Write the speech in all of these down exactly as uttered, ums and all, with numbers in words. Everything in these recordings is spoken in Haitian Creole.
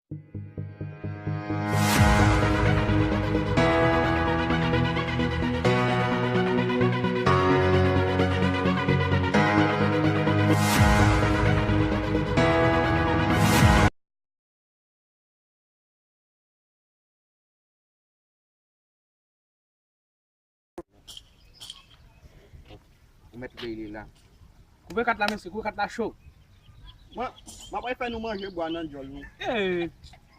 Ou mèt rele la. Koupe kat la, mesye, koupe kat la cho. Mwen, m ap fè nou manje bwa nan djòl nou. Ee,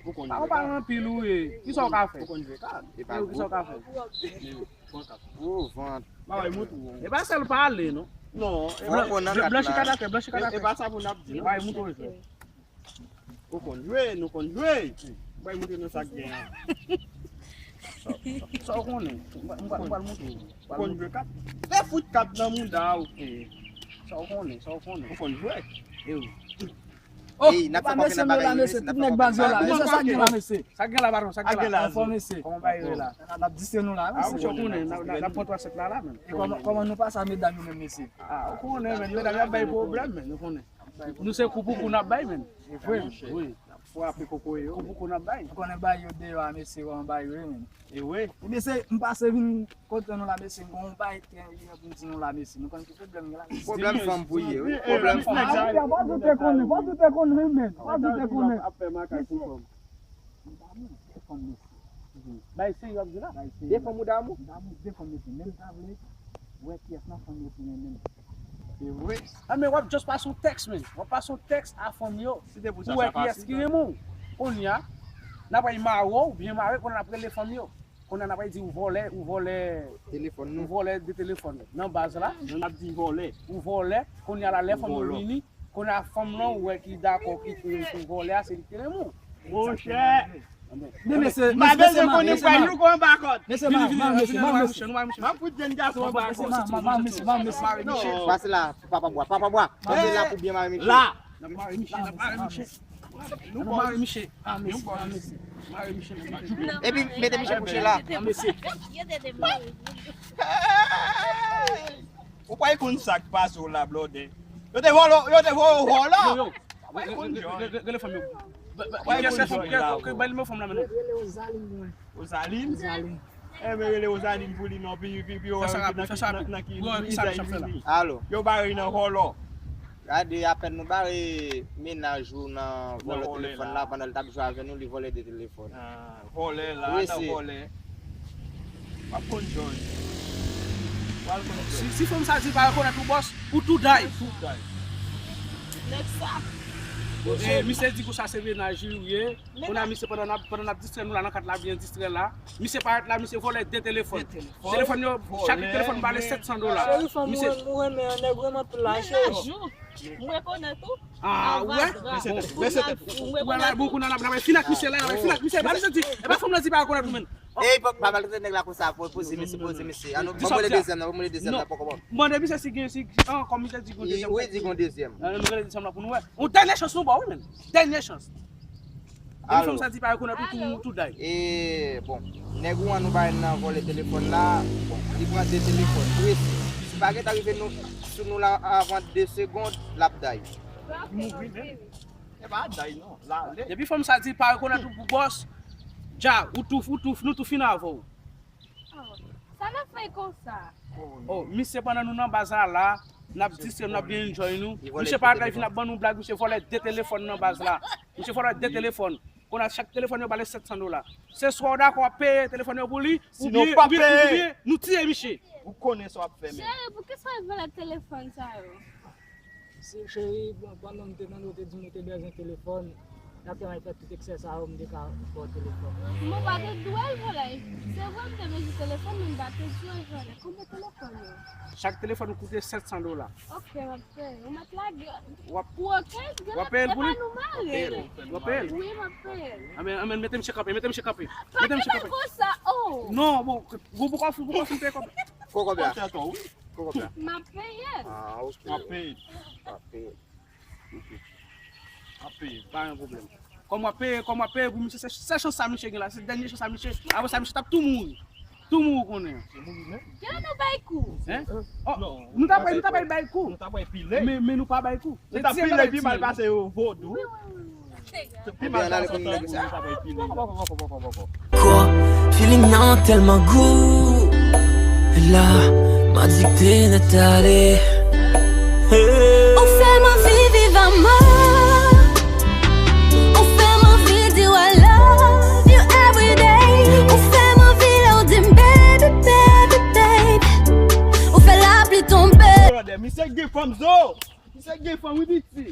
ou konn sa ou pale anpil ou ye. Kisa ou ka fè? Ou konn jwe kat. Epa, kisa ou ka fè? Gwo vant. Ba bay mout ou. E pa sèl pale, non. Non. Blanchi kat la fè, blanchi kat la fè. E pa sa pou n ap di, non. Bay mout ou jwe. Ou konn jwe, nou konn jwe. Bay montre nou sa k gen an. Sa w konnen? M pral montre w. Ou konn jwe kat? Te fout kat nan mouda w. Sa w konnen, sa w konnen? Ou konn jwe? E wi. Oh, ey, n ap fè kòfe nan bagay yo, mesye, tout nèg baz yo la, mesye, sa k gen la, mesye. Sa k gen la, patwon, sa k gen la? Anfòm, mesye. Kòman bagay yo ye la? N ap distre nou la, mesye. Ou konnen, n ap pran twa sèt la, la, menm. E kòman, kòman nou pase a medam yo menm, mesye? Ah, ou konnen, menm, medam y ap bay pwoblèm, menm, nou konnen. Nou se kou pou kou n ap bay, menm. E vre, wi. N ap frape kokoye yo. Kou pou kou n ap bay. Ou konnen bay yo deyò a, mesye, kòman bay yo ye, menm. E wi. Ebyen, se, m pase vin kote nou la, mesye, m gon bay trè enpòtan pou m di nou la, mesye. Nou konn ki pwoblèm gen la, mesye. Pwoblèm fanm pou ye, wi. Pwoblèm fanm. Ah, wi, fò tou te konnen, fò tou te konnen, menm. Fò tou te konnen. Ap fè makak pou fanm. M damou de fanm, mesye. Bay seri w ap di la. De fanm ou damou? M damou de fanm, mesye. Menm ta vle wè kiyès nan fanm yo ki renmen m. Se vre. Ah, men w ap just pase yon tèks, menm. W ap pase yon tèks a fanm yo. Si te pou sa, pou wè kiyès ki renmen w. Kounye a, n ap pral mare w, byen mare, kounye a n ap rele fanm yo. Kounye a n ap pral di ou vòlè, ou vòlè telefòn nou. Ou vòlè de telefòn nan baz la. Nou n ap di vòlè. Ou vòlè, kounye a la lè fanm yo vini, kounye a fanm lan ou wè ki dakò ki, ki, ki vòlè a, se li ki te renmen w. Monchè. Men mesye, m pa bezwen konnen pral jou kon anba kòd. Mesye, ma, ma, mesye, ma, mesye. M ap fout jèn gason anba kòd. Mesye, ma, ma, ma, mesye, ma, mesye. Pase la, papa bwa, papa bwa. Pase la pou byen mare misye. La. N ap mare misye, n ap mare misye. Nou mare misye. Ah, mesye, ah, mesye. Mare misye, mesye. Epi mete misye kouche la. Ah, mesye. Ou pa konn sa k pase w la, blòdè. Yo te vòlò, yo te vòlò, vòlò. Yo, yo. Ou pa konn jòy. Rele fanm yo. Kiyès fanm, kiyès, bay nimewo fanm la menm. Rele Ozaline, mwen. Ozaline? Ozaline. Eh, men rele Ozaline pou li non, pi, pi, pi, fè sa rapid, fè sa rapid. Pou wè kisa misye ap fè la. Alo. Yo bare nan vòlò. Gade, apèn nou bare mennaj ou nan vòlè telefòn la, pandan l t ap jwe avè nou, li vòlè de telefòn. Ah, vòlè la, nan vòlè. W ap konn jòj. W al konn jòj. Si, si fanm sa di pa rekonèt ou bòs, ou tou day. Tou day. Nèg sa. E, misye di konsa se mennaj li ou ye. Kounye a misye pandan n ap, pandan n ap distrè nou la nan kat la, byen distrè la. Misye parèt la, misye vòlè de telefòn. De telefòn. Telefòn yo, chak telefòn vale sèt san dola. Cheri, fanm ou renmen an, nèg renmen anpil la, cheri. M rekonèt ou. Ah, ou wè? Bon, kounye a n ap, n ap fin ak misye la, n ap fin ak misye. E pa misye di, e pa fanm nan di pa rekonèt ou menm. Ey, pa, pa maltrete nèg la konsa, poze misye, poze misye. An nou, ban mwen le dezyèm nan, ban mwen le dezyèm nan, poko bon. Mande misye si gen, si, an, kòm misye di gon dezyèm. Wi, di gon dezyèm. An nou rele dezyèm nan pou nou wè. Yon dènye chans nou ba w, wi, menm. Dènye chans. Depi fanm sa di pa rekonèt ou, tou, tou day. E, bon, nèg ou an nou ba nan vòlè telefòn la, bon, li pran de telefòn, presi. Si pa gentan rive nou, sou nou la avan de segond, l ap day. Li mouri menm. E pa day non, l ale. Depi fanm sa di pa rekonèt ou pou bòs, dja, ou tou, ou tou, nou tou fin avè w. Oh, sa n ap fè konsa? Oh, misye pandan nou nan baz la, la, n ap distrè, n ap byen enjoy nou. Misye parèt la, li vin ap ban nou blag, misye vòlè de telefòn nan baz la. Misye vòlè de telefòn. Kounye a chak telefòn yo ba l sèt san dola. Se swa w dakò w ap peye telefòn yo pou li, oubyen, oubyen, oubyen nou tiye misye. Ou konnen sa w ap fè menm. Cheri, poukisa w vòlè telefòn sa yo? Se cheri, bon, pandan m te mande w te di m ou te bezwen telefòn, n ap fè tout eksè sa yo, m te ka ba w telefòn. Mwen pa te dwe l vòlè. Se vre m te bezwen telefòn, men m pa te dwe l vòlè. Konbyen telefòn yo? Chak telefòn koute sèt san dola. Ok, m ap peye. Ou mèt lage. W ap, w ap peye l pou li? W ap peye l. Wi, m ap peye l. Anben, anben, mete misye kanpe, mete misye kanpe. Mete misye kanpe. Pa kanpe konsa, oh! Non, bon, bon, pou kò, pou kò, pou kò, pou kò. Pou kò, pou kò. Pou kò, pou kò. M ap peye. Ah, ok. M ap peye. M ap peye. M ap peye, pa gen pwoblèm. Kòm w ap peye, kòm w ap peye pou misye, se sèl chans sa misye gen la, se dènye chans sa misye. Apre sa, misye t ap tou mouri. Tou mouri konnen an. Genlè nou bay kou. Hein? Oh, nou ta pral, nou ta pral bay kou. Nou ta pral pile. Men, men nou pa bay kou. Nou ta pile epi mal pase yo vodou. Wi, wi, wi, wi. Pi mal pase sa pou moun sa pa epile. Quoi? Feeling nan tèlman gou. La, m adikte nèt ale. Ou fè m anvi viv amò. Ou fè m anvi di w I love you every day. Ou fè m anvi lè w di m baby, baby, baby. Ou fè lapli tonbe. Brother, misye gen fanm zo. Misye gen fanm wi piti.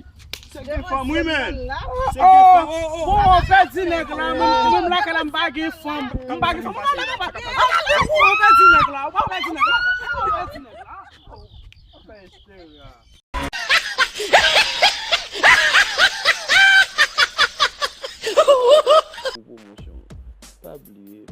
Misye gen fanm wi men. Misye gen fanm. Oh, oh, oh. Bon, ou pèdi nèg la, mwen mwen lakay la m pa gen fanm. M pa gen fanm. Ou pèdi nèg la, ou pèdi nèg la. Ou pèdi nèg la. Pou pwomosyon, pa bliye